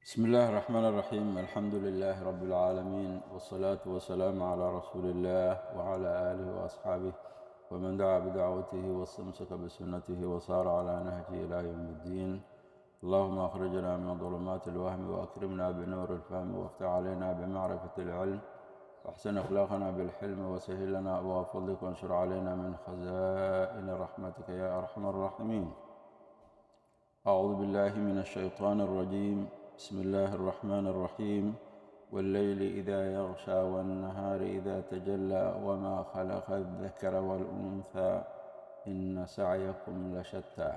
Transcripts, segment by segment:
بسم الله الرحمن الرحيم، الحمد لله رب العالمين، والصلاة والسلام على رسول الله وعلى آله وأصحابه ومن دعا بدعوته واستمسك بسنته وصار على نهجه إلى يوم الدين. اللهم أخرجنا من ظلمات الوهم وأكرمنا بنور الفهم، وافتح علينا بمعرفة العلم، واحسن أخلاقنا بالحلم، وسهل لنا أبواب فضلك، وانشر علينا من خزائن رحمتك يا أرحم الراحمين. أعوذ بالله من الشيطان الرجيم. بسم الله الرحمن الرحيم. والليل إذا يغشى والنهار إذا تجلى وما خلق الذكر والأنثى إن سعيكم لشتى.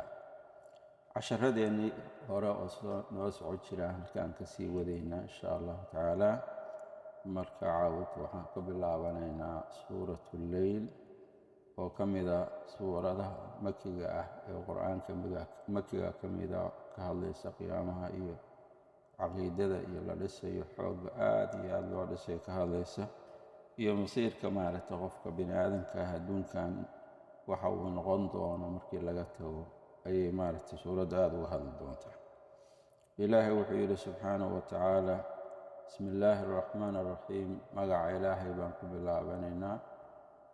Casharadeenii hore oo soo noo socon jira halkaan ka sii wadaynaa, insha Allahu tacaala. Marka caawid waxaan ka bilaabanaynaa Suuratu Leyl oo ka mida suuradaha makiga ah ee Qur-aanka makiga ka mida, ka hadlaysa qiyaamaha iyo caqiidada iyo la dhisayo, xoogga aada iyo aada loo dhisayo ka hadlaysa, iyo masiirka maaragtay qofka bini aadamka ah adduunkan waxa uu noqon doono markii laga tago ayay maaragtay suuradda aada uga hadli doontaa. Ilaahay wuxuu yidhi subxaanahu wa tacaala: Bismi illaahi araxmaan araxiim. Magaca Ilaahay baan ku bilaabanaynaa,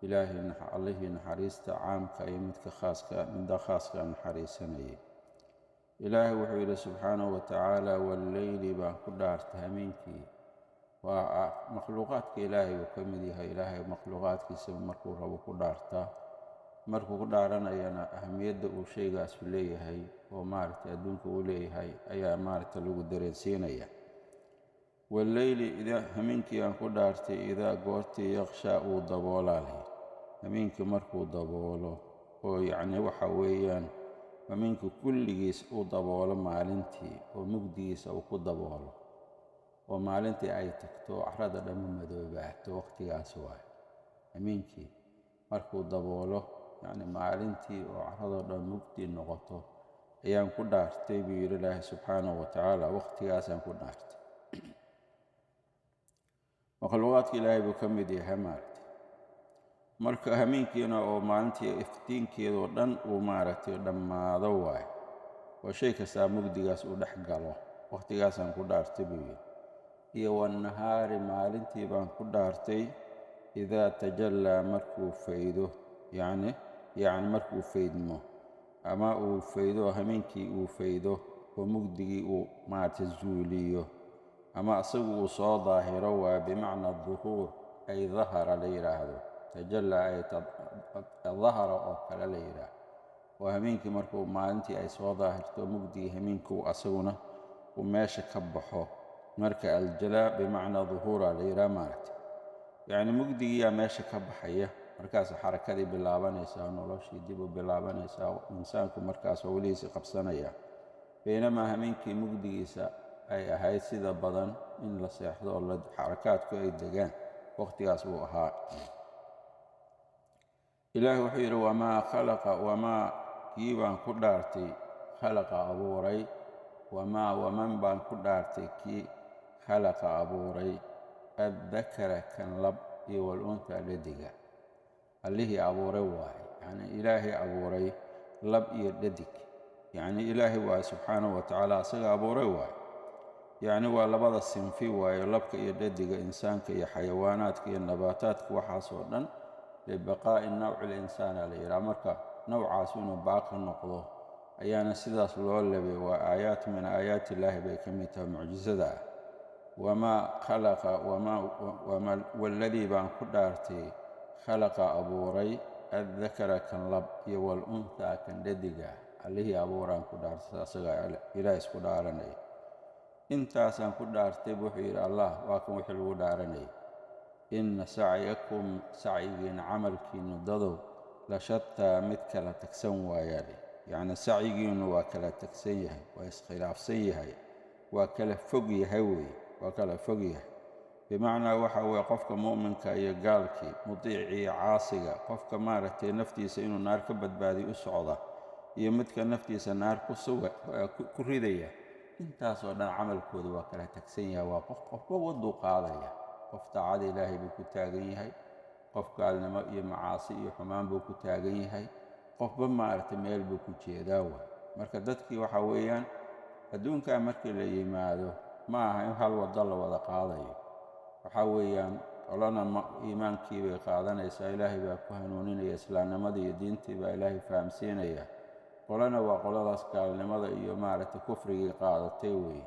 Ilaahay Allihii naxariista caamka iyo midka khaaska, midda khaaska naxariisanayay. Ilaahay wuxuu yidhi subxaanahu wa tacaala: walleyli baan ku dhaartay, hameenkii. Waa makhluuqaadka Ilaahay uu ka mid yahay. Ilaahay makhluuqaadkiisa markuu rabo ku dhaartaa, markuu ku dhaaranayana ahamiyadda uu shaygaasu leeyahay oo maaragtay adduunka uu leeyahay ayaa maaragtay lagu dareensiinaya. Walleyli idaa, hameenkii aan ku dhaartay, idaa goortii, yaqshaa uu daboolaalay, hameenkii markuu daboolo oo yacni waxa weeyaan hameenkii kulligiis uu daboolo maalintii oo mugdigiisa uu ku daboolo oo maalintii ay tagto, carrada dhammi madoobaato, waqtigaas waayo. Hameenkii markuu daboolo, yacni maalintii oo carradoo dhan mugdi noqoto ayaan ku dhaartay, buu yidhi Ilaahay subxaanahu wa tacaala. Waqtigaasaan ku dhaartay. Makhluuqaadka Ilaahay buu ka mid yahay maaragtay. Marka hameenkiina oo maalintii iftiinkeedoo dhan uu maaragtay dhammaado waayo oo shay kastaa mugdigaas uu dhex galo, waqtigaasaan ku dhaartay, buu yidhi. Iyo wannahaari, maalintii baan ku dhaartay, idaa tajallaa markuu faydo, yacni markuu faydmo ama uu faydo, hameenkii uu faydo oo mugdigii uu maaragtay zuuliyo ama isagu uu soo daahiro. Waa bimacna duhuur, ay dahara la yidhaahdo, tajallaa ay dahara oo kale la yidhaahdo. Oo hameenkii markuu maalintii ay soo daahirto, mugdigii hameenkuu asaguna uu meesha ka baxo. Marka aljalaa bimacnaa duhuura la yidhaha maaragtay, yacni mugdigiyaa meesha ka baxaya, markaas xarakadii bilaabanaysaa, noloshii dib u bilaabanaysaa, insaanku markaas howlihiisi qabsanaya. Baynamaa hameenkii mugdigiisa ay ahayd sida badan in la seexdo oo xarakaadku ay degaan, waqtigaas uu ahaa. Ilaahi wuxuu yidhi: wamaa khalaqa, wamaa kii baan ku dhaartay, khalaqa abuuray, wamaa waman baan ku dhaartay kii, khalaqa abuuray, addakara kan lab iyo walunthaa dhadiga. Allihii abuuray waaye, yacni Ilaahay abuuray lab iyo dhadig, yacni Ilaahay waaye subxaanahu wa tacaala, asaga abuuray waaye. Yacni waa labada sinfi waayo, labka iyo dhadiga, insaanka iyo xayawaanaadka iyo nabaataadka, waxaasoo dhan libaqaa'i nawci linsaana la yidhaha. Marka nawcaas inuu baaqi noqdo ayaana sidaas loo labay. Waa aayaat min aayaati illaahi bay ka mid tahay, mucjisada ah. Wamaa khalaqa, wamaa waladii baan ku dhaartay, khalaqa abuuray, addakara kan lab iyo walunthaa kan dhadiga, Allihii abuuraan ku dhaartay. Asagaa Ilaah isku dhaaranaya. Intaasaan ku dhaartay, wuxuu yidhi Allah. Waa kan wixii lagu dhaaranayay: inna sacyakum, sacyigiina, camalkiinu dadow, la shataa, mid kala tagsan waayaale. Yacni sacyigiinu waa kala tagsan yahay, waa iskhilaafsan yahay, waa kala fog yahay weeye, waa kala fog yahay. Bimacnaa waxa weeye qofka mu'minka iyo gaalkii, mutiici iyo caasiga, qofka maaragtay naftiisa inuu naar ka badbaadiyo u socda iyo midka naftiisa naar ku suga ku ridaya, intaasoo dhan camalkooda waa kala tagsan yahay. Waa qof qofba wadduu qaadaya. Qof taacada Ilaahay buu ku taagan yahay, qof gaalnimo iyo macaasi iyo xumaan buu ku taagan yahay, qofba maaragtay meel buu ku jeedaa waay. Marka dadkii waxa weeyaan adduunkaa markii la yimaado Ma aha in hal waddo la wada qaadayo. Waxaa weeyaan qolana iimaankii bay qaadanaysaa, Ilaahay baa ku hanuuninaya, islaamnimadii iyo diintii baa Ilaahay fahamsiinaya. Qolana waa qoladaas gaalnimada iyo maaragtay kufrigii qaadatay weeye.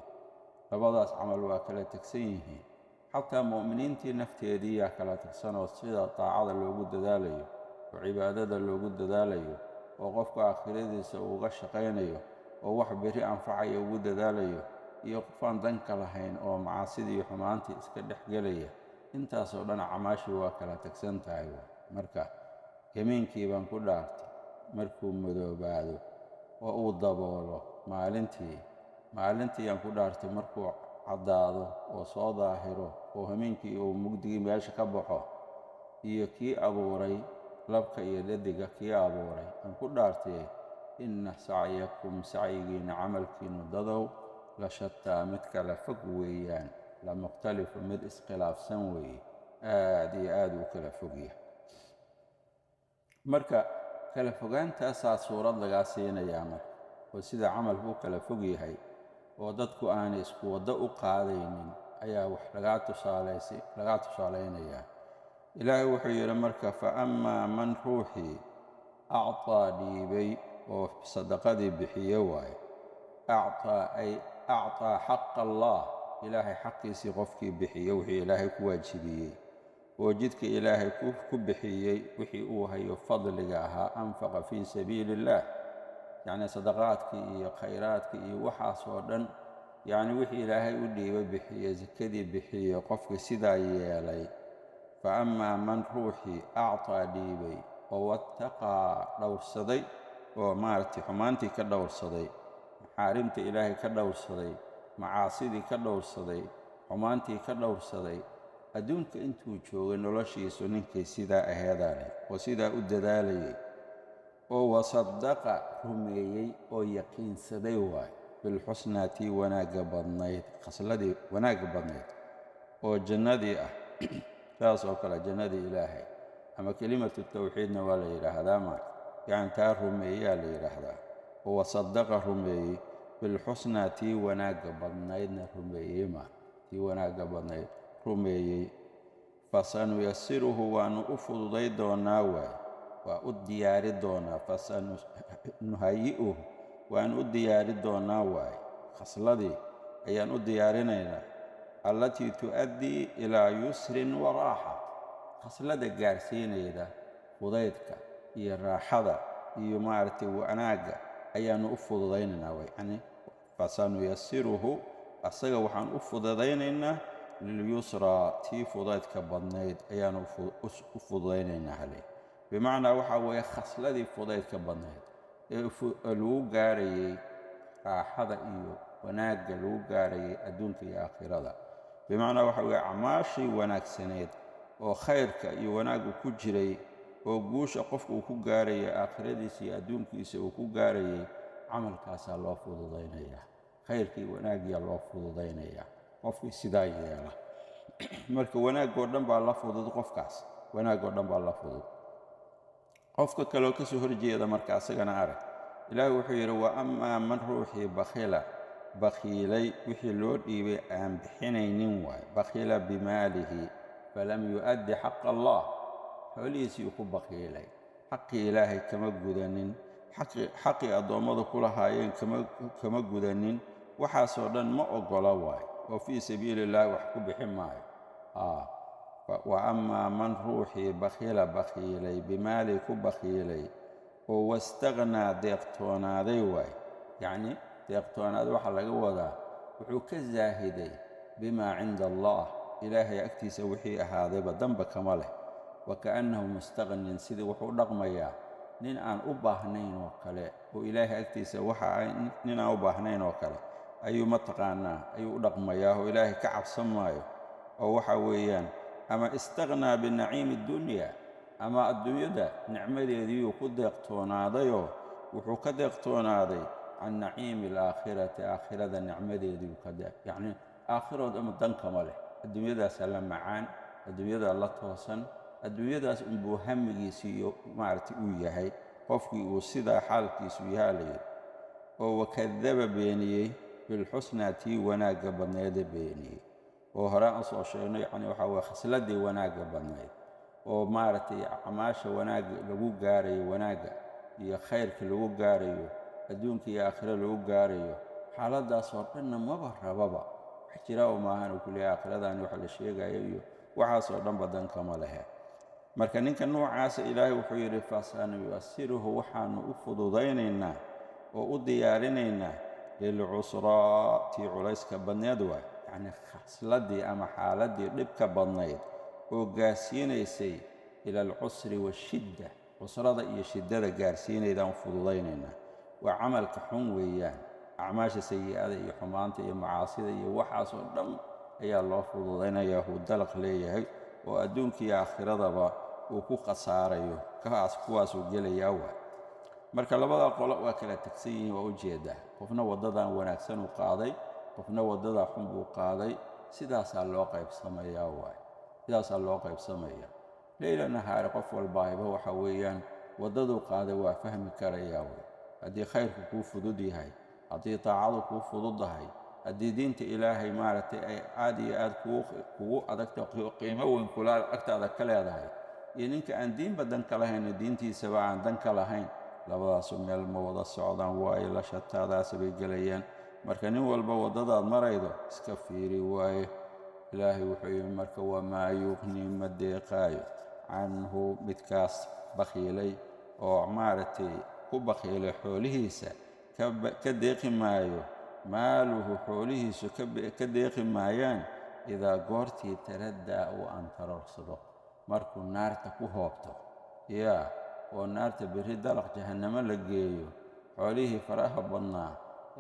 Labadaas camal waa kala tegsan yihiin. Xataa mu'miniintii nafteedii yaa kala tegsanoo sida daacada loogu dadaalayo oo cibaadada loogu dadaalayo oo qofka aakhiradiisa uuga shaqaynayo oo wax berri anfacaya ugu dadaalayo, iyo qofaan danka lahayn oo macaasidii iyo xumaantii iska dhex gelaya, intaasoo dhan acmaashii waa kala tegsan tahay. Marka yamiinkii baan ku dhaartay markuu madoobaado oo uu daboolo maalintii, maalintii yaan ku dhaartay markuu caddaado oo soo daahiro oo hameenkii uu mugdigii meesha ka baxo, iyo kii abuuray labka iyo dhadiga kii abuuray aan ku dhaartay, inna sacyakum, sacyigiina, camalkiinu dadow, la shataa, mid kala fog weeyaan, la mukhtalifu, mid iskhilaafsan weeye, aad iyo aad uu kala fogyahay. Marka kala fogaantaasaa suurad lagaa siinayaa, marka oo sida camalku u kala fog yahay oo dadku aanay isku waddo u qaadaynin ayaa wax lagaa tusaalaynayaa. Ilaahay wuxuu yidhi marka, fa amaa man ruuxii actaa dhiibay oo sadaqadii bixiye waaye, actaa ay actaa xaqa Allah, Ilaahay xaqiisii qofkii bixiye, wixii Ilaahay ku waajibiyey oo jidka Ilaahay ku bixiyey, wixii uu hayo fadliga ahaa, anfaqa fii sabiili illaah, yacni sadaqaadkii iyo khayraadkii iyo waxaas oo dhan, yacni wixii Ilaahay u dhiibay bixiyey, sakadii bixiyey, qofkii sidaa yeelay. Fa amaa man ruuxii actaa dhiibay oo wattaqaa dhowrsaday oo maaragtay xumaantii ka dhowrsaday, maxaarimta Ilaahay ka dhowrsaday, macaasidii ka dhowrsaday, xumaantii ka dhowrsaday, adduunka intuu joogay noloshiisu ninkay sidaa aheedaa leh oo sidaa u dadaalayay, oo wasadaqa rumeeyey oo yaqiinsaday waay, bilxusnaa, tii wanaagga badnayd, khasladii wanaagga badnayd oo jannadii ah, saas oo kale jannadii Ilaahay ama kelimatu tawxiidna waa la yidhaahdaa, maarka yacni taa rumeeyaa la yidhaahdaa, oo wasadaqa rumeeyey bilxusnaa, tii wanaagga badnaydna rumeeyey, maar tii wanaagga badnayd rumeeyey, fasanuyasiruhu, waanu u fududay doonaa waay, waa u diyaari doonaa, fasanuhayi'uhu, waanu u diyaari doonaa waay, khasladii ayaan u diyaarinaynaa, allatii tu'addii ilaa yusrin wa raaxa, khaslada gaarsiinayda fudaydka iyo raaxada iyo maaragtay wanaagga ayaanu u fududaynaynaa waay. Yani fasanuyasiruhu, asaga waxaan u fududaynaynaa lilyusraa, tii fudaydka badnayd ayaanu u fududaynaynaa hale. Bimacnaa waxaa weeye khasladii fudaydka badnayd ee lagu gaarayey raaxada iyo wanaagga lagu gaarayay adduunka iyo aakhirada. Bimacnaa waxa weeye acmaashii wanaagsaneed oo khayrka iyo wanaaggu ku jiray oo guusha qofku uu ku gaarayay aakhiradiisa iyo adduunkiisa uu ku gaarayay, camalkaasaa loo fududaynayaa, khayrkii wanaaggiyaa loo fududaynayaa qofkii sidaa yeela. Marka wanaagoo dhan baa la fudud qofkaas, wanaagoo dhan baa la fudud. Qofka kaleoo ka soo horjeeda marka asagana arag. Ilaahi wuxuu yidhi, wa amaa man ruuxii bakhila bakhiilay, wixii loo dhiibay aan bixinaynin waay, bakhila bimaalihi falam yu'addi xaqa Allah, xoolihiisii ku bakhiilay, xaqii Ilaahay kama gudanin, xaqii addoommadu ku lahaayeen kama gudanin, waxaasoo dhan ma oggola waay, oo fii sabiili illaahi wax ku bixin maayo. Wa amaa man ruuxii bakhila bakhiilay bimaali ku bakhiilay oo wastaqhnaa deeqtoonaaday waay, yacni deeqtoonaaday waxaa laga wadaa wuxuu ka saahiday bimaa cinda Allah, Ilaahay agtiisa wixii ahaadayba danba kama leh, wa ka'annahu mustaqnin, sidii wuxuu u dhaqmayaa nin aan u baahnayn oo kale, oo Ilaahay agtiisa waxa nin aan u baahnayn oo kale ayuu mataqaanaa ayuu u dhaqmayaa, oo Ilaahay ka cabsan maayo, oo waxa weeyaan ama istaqhnaa binaciimi dunya, ama adduunyada nicmadeediiyuu ku deeqtoonaadayoo wuxuu ka deeqtoonaaday can naciimi alaakhirati, aakhirada nicmadeediiu ka deeq, yacni aakhirood ama dan kama leh, adduunyadaasaa la macaan, adduunyadaa la toosan, adduunyadaas unbuu hamigiisii iyo maaragtay uu yahay. Qofkii uu sidaa xaalkiisu yahaa la yidhi, oo wakadaba beeniyey Bilxusnaa, tii wanaagga badneede beeniyey oo horaan usoo sheegnay, yacni waxaa weye khasladii wanaagga badnayd oo maaragtay acmaasha wanaagga lagu gaarayo, wanaagga iyo khayrka lagu gaarayo, adduunka iyo aakhiro lagu gaarayo. Xaaladdaasoo dhanna maba rababa, wax jira oo maahan uu ku leeyahay. Aakhiradaani waxa la sheegayo iyo waxaasoo dhanba dankama lehe. Marka ninka noocaasa Ilaahay wuxuu yidhi: fasanuyasiruhu, waxaanu u fududaynaynaa oo u diyaarinaynaa, lilcusraa, tii culayska badneed waay, yacnii khasladii ama xaaladdii dhibka badnayd oo gaarsiinaysay ila alcusri waashidda, cusrada iyo shiddada gaarsiinaydaan u fududaynaynaa. Waa camalka xun weeyaan, acmaasha sayi'ada iyo xumaanta iyo macaasida iyo waxaasoo dhan ayaa loo fududaynayaa, huu dalaq leeyahay oo adduunka iyo aakhiradaba uu ku khasaarayo, kaas kuwaasuu gelayaa waay. Marka labada qolo waa kala tegsan yihiin, waa ujeedaa. Qofna waddadan wanaagsan uu qaaday, qofna waddadaa xun buu qaaday. Sidaasaa loo qaybsamayaa waay, sidaasaa loo qaybsamayaa leyla nahaari. Qof walbaahiba waxa weeyaan waddaduu qaaday waa fahmi karayaa wey. Haddii khayrku kuu fudud yahay, haddii taacadu kuu fududdahay, haddii diinta Ilaahay maaragtay ay aad iyo aad kugu adagta, qiimo weyn kula agtaada ka leedahay, iyo ninka aan diinba dan ka lahayna, diintiisaba aan dan ka lahayn, labadaasu meel ma wada socdaan waaye, la shataadaasi bay gelayaan. Marka nin walba waddadaad maraydo iska fiiri waaye. Ilaahay wuxuu yidhi marka: wamaa yuqni, ma deeqaayo, canhu, midkaas bakhiilay oo maaragtay ku bakhiilay xoolihiisa, ka deeqi maayo, maaluhu, xoolihiisu ka deeqi maayaan, idaa goortii taraddaa, uu antarorsado, markuu naarta ku hoobto yaa, oo naarta berri dalaq jahannamo la geeyo. Xoolihii faraha badnaa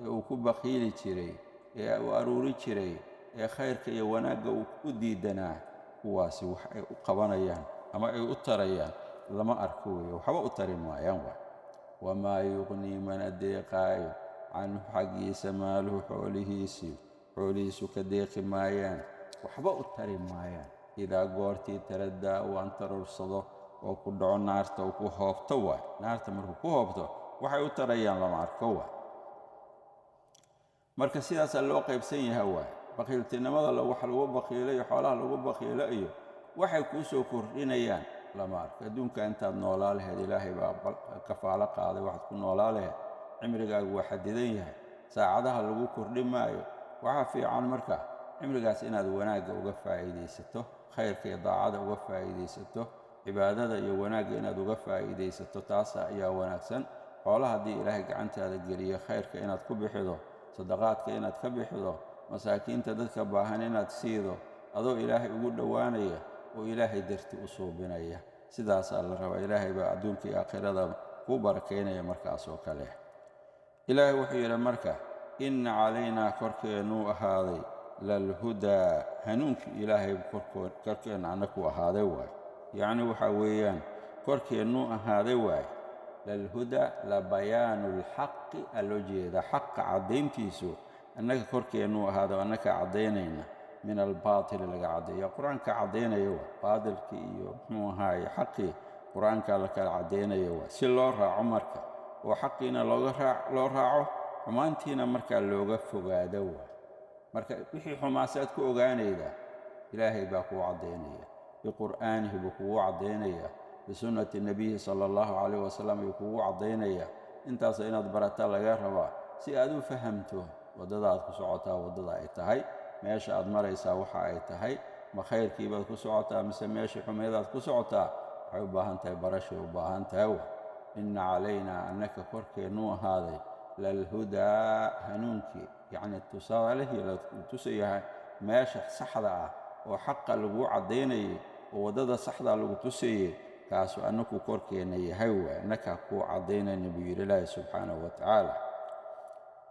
ee uu ku bakhiili jiray, ee uu aruuri jiray, ee khayrka iyo wanaagga uu u diidanaa, kuwaasi wax ay u qabanayaan ama ay u tarayaan lama arko weeye, waxba u tari maayaan waay. Wamaa yuqnii, mana deeqaayo, canhu, xaggiisa, maaluhu, xoolihiisii, xoolihiisu ka deeqi maayaan, waxba u tari maayaan, idaa goortii taraddaa, uu antarursado oo ku dhaco naarta, uu ku hoobto waay. Naarta markuu ku hoobto waxay u tarayaan lama arko waay. Marka sidaasaa loo qaybsan yaha waay. Bakiiltinimada wax lagu bakiilo iyo xoolaha lagu bakiilo iyo waxay kuu soo kordhinayaan lama arko. Adduunka intaad noolaa lahayd Ilaahay baa kafaalo qaaday waxaad ku noolaa lahayd. Cimrigaagu waa xadidan yahay, saacadaha lagu kordhi maayo. Waxaa fiican marka cimrigaas inaad wanaagga uga faa'iidaysato, khayrka iyo daacada uga faa'iidaysato, cibaadada iyo wanaagga inaad uga faa'iidaysato, taasa ayaa wanaagsan. Xoolaha haddii Ilaahay gacantaada geliyo, khayrka inaad ku bixido, sadaqaadka inaad ka bixido, masaakiinta, dadka baahan inaad siido, adoo Ilaahay ugu dhowaanaya oo Ilaahay darti u suubinaya, sidaasaa la rabaa. Ilaahay baa adduunka iyo aakhirada kuu barakaynaya markaas oo kale. Ilaahay wuxuu yidhi marka: inna calaynaa, korkeennuu ahaaday, lalhudaa, hanuunkii Ilaahay korkeenna annaku ahaaday waay. Yacni waxaa weeyaan korkeennuu ahaaday waay. Lalhudaa la bayaanu lxaqi aa loo jeedaa, xaqa caddayntiisu annaga korkeennuu ahaaday oo annaka caddaynayna, min albaatili laga caddeeya. Qur-aanka caddaynaya waa baatilkii iyo muxuu ahaaye xaqii, Qur-aankaa la kala caddaynaya waa si loo raaco marka, oo xaqiina loo raaco, xumaantiina markaa looga fogaado waa. Marka wixii xumaasaad ku ogaanaydaa, Ilaahay baa kuu caddaynaya, biqur'aanihi buu kugu caddaynaya, bisunnati nebiyi sala allahu calayh wasalam ayuu kugu caddaynaya. Intaas inaad barataa laga rabaa si aad u fahamto waddada aad ku socotaa waddada ay tahay, meesha aad maraysaa waxa ay tahay, ma khayrkii baad ku socotaa mise meeshii xumeedaad ku socotaa. Waxay u baahan tahay barashay u baahan tahay wa. Inna calaynaa, annaka korkeennuu ahaaday, lalhudaa, hanuunkii, yacni tusaalihii la tusayahay meesha saxda ah oo xaqa laguu caddaynayay oo waddada saxdaa lagu tusayey, kaasu annaku korkeenna yahay waay, annakaa kuu caddaynayna buu yidhi Ilaahi subxaanahu wa tacaala.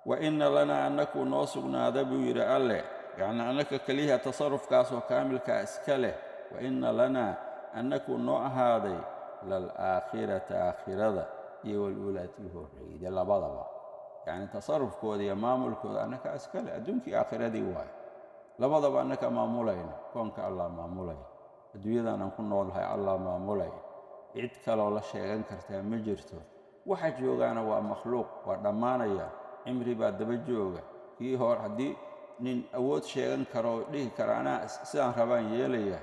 Wa inna lanaa, annaku noo sugnaada buu yidhi Alleh, yacni annaka keliyaha tasarufkaasoo kaamilkaa iska leh. Wa inna lanaa, annaku noo ahaaday, lal-aakhirata, aakhirada, iyo waluulaa, tii horreyda, labadaba, yacni tasarufkooda iyo maamulkooda annakaa iska leh, adduunkii aakhiradii waayo, labadaba annaka maamulayna. Koonka Allah maamulaya, adduunyadan aan ku noolnahay Allah maamulaya, cid kaloo la sheegan kartaa ma jirto. Waxa joogaana waa makhluuq, waa dhammaanaya, cimri baa daba jooga. Kii hor haddii nin awood sheegan karo oo dhihi kara anaa sidaan rabaan yeelaya,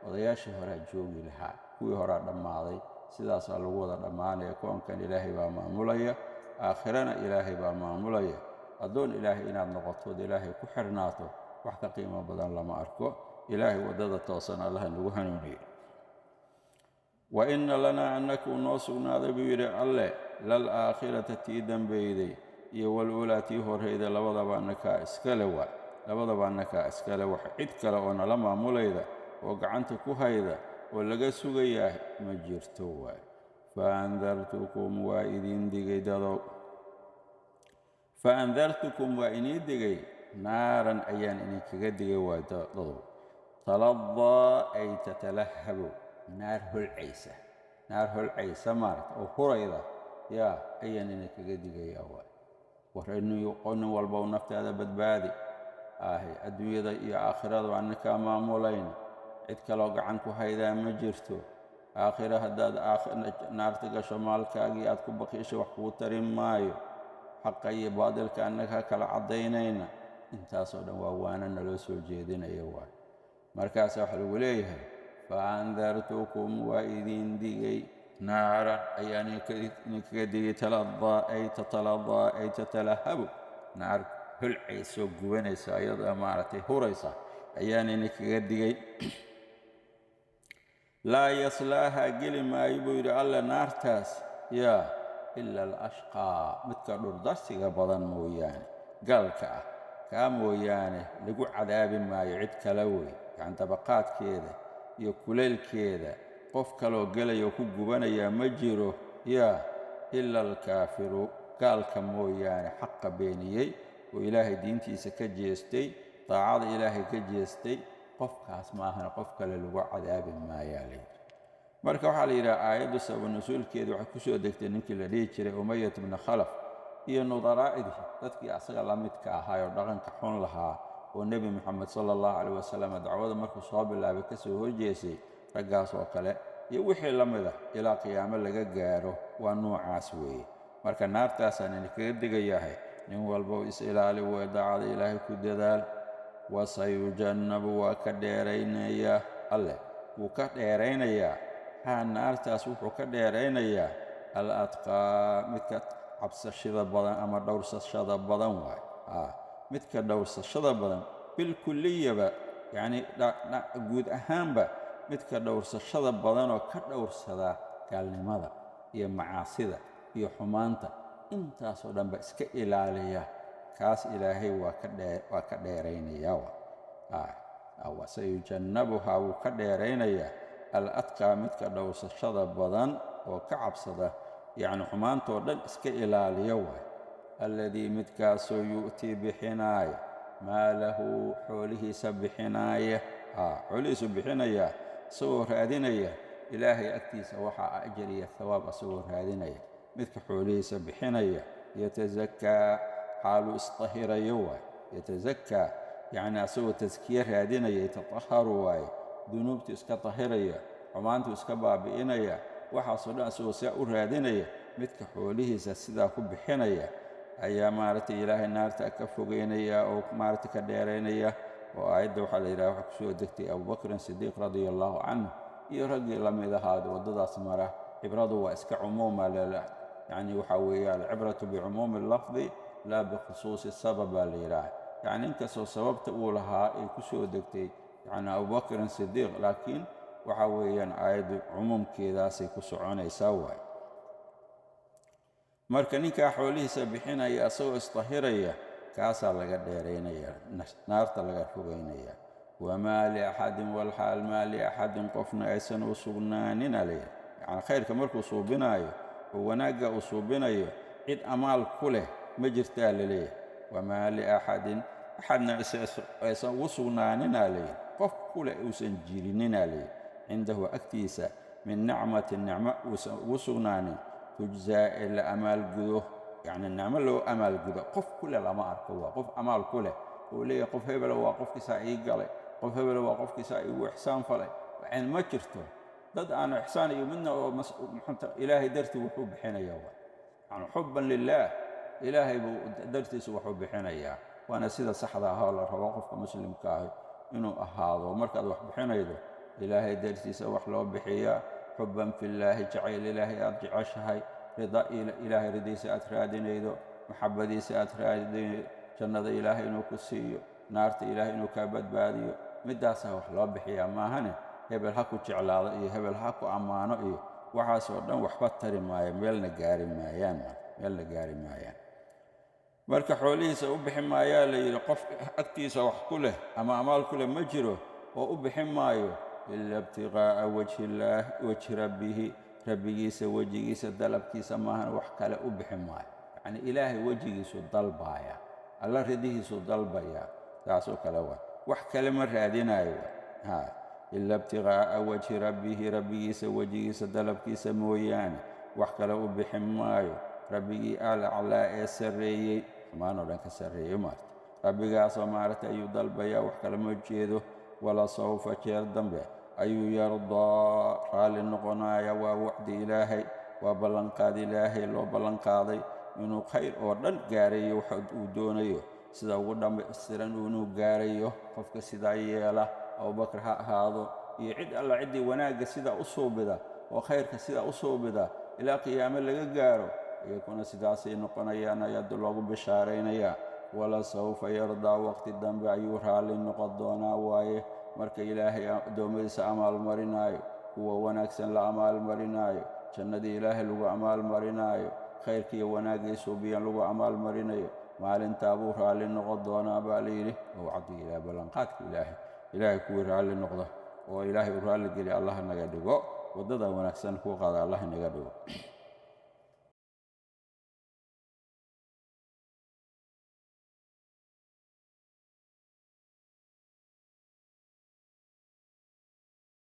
odayaashii horaa joogi lahaa. Kuwii horaa dhammaaday, sidaasaa lagu wada dhammaanaya. Koonkan Ilaahay baa maamulaya, aakhirana Ilaahay baa maamulaya. Addoon Ilaahay inaad noqotood Ilaahay ku xirnaato wax ka qiimo badan lama arko. Ilaahay waddada toosan Allaha nagu hanuuniye. Wa inna lanaa, annakuu noo sugnaaday buu yidhi Alle, lal aakhirata tii dambeyday iyo waluulaa tii horrayda, labadaba annakaa iskale waa, labadaba annakaa iskale. Wax cid kale oo nala maamulayda oo gacanta ku hayda oo laga sugayaa ma jirto waay. Fa andartukum, waa idiin digay dadow. Fa andartukum, waa inii digay. Naaran ayaan idinkaga digay waay dadow. Taladaa ay tatalahabu, naar holcaysa, naar holcaysa maaragta oo hurayda yaa ayaan idinkaga digayaa waay. War nin walbow naftaada badbaadi ahi. Adduunyada iyo aakhirada annakaa maamulayna, cid kaloo gacan ku haydaa ma jirto. Aakhiro haddaad naarta gasho, maalkaagii aad ku baqiishay wax kuu tarin maayo. Xaqa iyo baadilka annagaa kala caddaynayna. Intaasoo dhan waa waana naloo soo jeedinaya waay. Markaasa waxa lagu leeyahay fa andartukum, waa idiin digay. Naaran ayaan idinkaga digay. Taladaa ay tataladaa ay tatalahabu, naar holcaysoo gubanaysa ayadoo maaragtay huraysa ayaan idinkaga digay. Laa yaslaaha, geli maayo buu yidhi Alle naartaas yaa, ila alashqaa, midka dhurdarsiga badan mooyaane, gaalka ah kaa mooyaane lagu cadaabi maayo cid kale wey. Yacni dabaqaadkeeda iyo kuleylkeeda qof kaloo gelaya oo ku gubanayaa ma jiro yaa, ila alkaafiru, gaalka mooyaane, xaqa beeniyey oo Ilaahay diintiisa ka jeestay, daacada Ilaahay ka jeestay, qofkaas maahana qof kale lagu cadaabi maayaa layidhi. Marka waxaa la yidhaha aayaddu sabab nusuulkeeda waxay ku soo degtay ninkii la dhihi jiray Umayat bni Khalaf iyo nudaraa'idii, dadkii asaga la midka ahaa oo dhaqanka xun lahaa oo Nebi Moxamed sala allahu caleyh wasalam dacwada markuu soo bilaabay ka soo horjeesay. Raggaas oo kale iyo wixii la mid ah ilaa qiyaamo laga gaaro waa noocaas weeye. Marka naartaasaan idinkaga digayahay, nin walbow is ilaali wey, daacada Ilaahay ku dadaal. Wasayujannabu, waa ka dheeraynayaa Alleh, wuu ka dheeraynayaa haa naartaas. Wuxuu ka dheeraynayaa al atqaa, midka cabsashada badan ama dhowrsashada badan waay. Haa, midka dhowrsashada badan bilkulliyaba, yacni guud ahaanba midka dhowrsashada badan oo ka dhowrsada gaalnimada iyo macaasida iyo xumaanta, intaasoo dhanba iska ilaaliya, kaas Ilaahay waa ka dheeraynayaa. Wasayujannabuhaa, wuu ka dheeraynayaa al atqaa, midka dhowrsashada badan oo ka cabsada, yacni xumaantoo dhan iska ilaaliya waay. Alladii, midkaasoo yu'tii, bixinaaya, maalahu, xoolihiisa bixinaaya, xoolihiisu bixinayaa isagoo raadinaya Ilaahay agtiisa waxaa ajar iyo thawaab, asagoo raadinaya, midka xoolihiisa bixinaya. Yatasakaa, xaaluu isdahirayo waay. Yatasakaa, yacni asagoo taskiye raadinaya, yatataharu waaye, dunuubtu iska dahiraya, xumaantu iska baabi'inaya, waxaasoo dhan asagoo sidaa u raadinaya, midka xoolihiisa sidaa ku bixinaya ayaa maaragtay Ilaahay naarta ka fogeynaya oo maaragtay ka dheeraynaya. Oo aayadda waxaa la yidhaha waxaa kusoo degtay Abubakrin Sidiiq radia allahu canhu iyo raggii la mid ahaad waddadaas mara. Cibradu waa iska cumuuma, yacni waxaa weeye alcibratu bicumuumi allafdi laa bikhusuusi sabab baa la yidhaha. Yacni inkastoo sababta uu lahaa ay ku soo degtay yacni Abubakrin Sidiiq, laakiin waxa weeyaan aayaddu cumuumkeedaasay ku soconaysaa waay. Marka ninkaa xoolihiisa bixinaya asagoo isdahiraya, kaasaa laga dheeraynaya naarta, laga fogeynaya. Wamaa liaxadin, walxaal maa liaxadin, qofna aysan u sugnaanin alayhi, yacni khayrka markuu suubinaayo oo wanaagga uu suubinayo, cid amaal ku leh ma jirtaa laleeyahay. Wamaa liaxadin, axadna aysan ugu sugnaaninaa layidhi, qof ku leh uusan jirininaa layidhi, cindahu, agtiisa, min nicmatin, nicmo uusan ugu sugnaanin, tujzaa, ee la amaalgudo, yacni nicmo loo amaalgudo qof ku leh lama arko. Waa qof amaal ku leh oo leeyahay qof hebela waa qofkiisaa ii galay, qof hebela waa qofkiisaa iigu ixsaan falay, yani ma jirto. Dad aanu ixsaan iyo midna oo Ilaahay dartii wuxuu bixinayaa waa yani xubban lilaah, Ilaahay buu dartiisu waxuu bixinayaa. Waana sida saxda ah oo la rabo qofka muslimka ahi inuu ahaado. Markaad wax bixinaydo, Ilaahay dartiisa wax loo bixiyaa, xubban fillaahi, jacayl Ilaahay aad jeceshahay, rida Ilaahay ridiisa aad raadinaydo, maxabbadiisa aad raadinaydo, jannada Ilaahay inuu ku siiyo, naarta Ilaahay inuu kaa badbaadiyo, middaasaa wax loo bixiyaa. Maahane hebel ha ku jeclaado iyo hebel ha ku ammaano iyo waxaasoo dhan waxba tari maayo, meelna gaari maayaan, meelna gaari maayaan. Marka xoolihiisa u bixin maayaa la yidhi qof agtiisa wax ku leh ama amaal ku leh ma jiro oo u bixin maayo ila ibtiqaa'a wajhi illaah, wajhi rabbihi, rabbigiisa wejigiisa dalabkiisa maahan, wax kale u bixin maayo. Yacnii Ilaahay wejigiisu dalbaaya, Alla ridihiisu dalbayaa, taasoo kale waa, wax kale ma raadinayo. Ha ila ibtiqaa'a wajhi rabbihi, rabbigiisa wejigiisa dalabkiisa mooyaane wax kale u bixin maayo. Rabbigii alaclaa ee sarreeyey, xumaan oo dhan ka sarreeyey, maarta rabbigaasoo maaragtay ayuu dalbayaa, wax kale ma jeedo. Wala sawfa, jeer dambe ayuu, yardaa, raalli noqonaya. Waa wacdi Ilaahay, waa ballanqaad Ilaahay loo ballanqaaday inuu khayr oo dhan gaarayo, waxa uu doonayo sida ugu dhammaystiran inuu gaarayo qofka sidaa yeela. Abubakar ha ahaado iyo cid alla ciddii wanaagga sidaa u suubida oo khayrka sidaa u suubida ilaa qiyaamo laga gaaro, iyakuna sidaasay noqonayaan, ayaa loogu bishaaraynayaa. Wala sawfa yardaa, waqti dambe ayuu raalli noqon doonaa. Waaye marka Ilaahay addoommadiisa amaalmarinaayo, kuwa wanaagsan la amaalmarinaayo, jannadii Ilaahay lagu amaalmarinaayo, khayrkiiyo wanaaggay suubiyan lagu amaalmarinayo, maalintaa buu raalli noqon doonaa baa la yidhi. Oo wacdiga Ilahay, ballanqaadka Ilaahay. Ilaahay kuwii raalli noqda oo Ilaahay uu raalli geliya Allah naga dhigo, waddada wanaagsan kuu qaada Allah naga dhigo.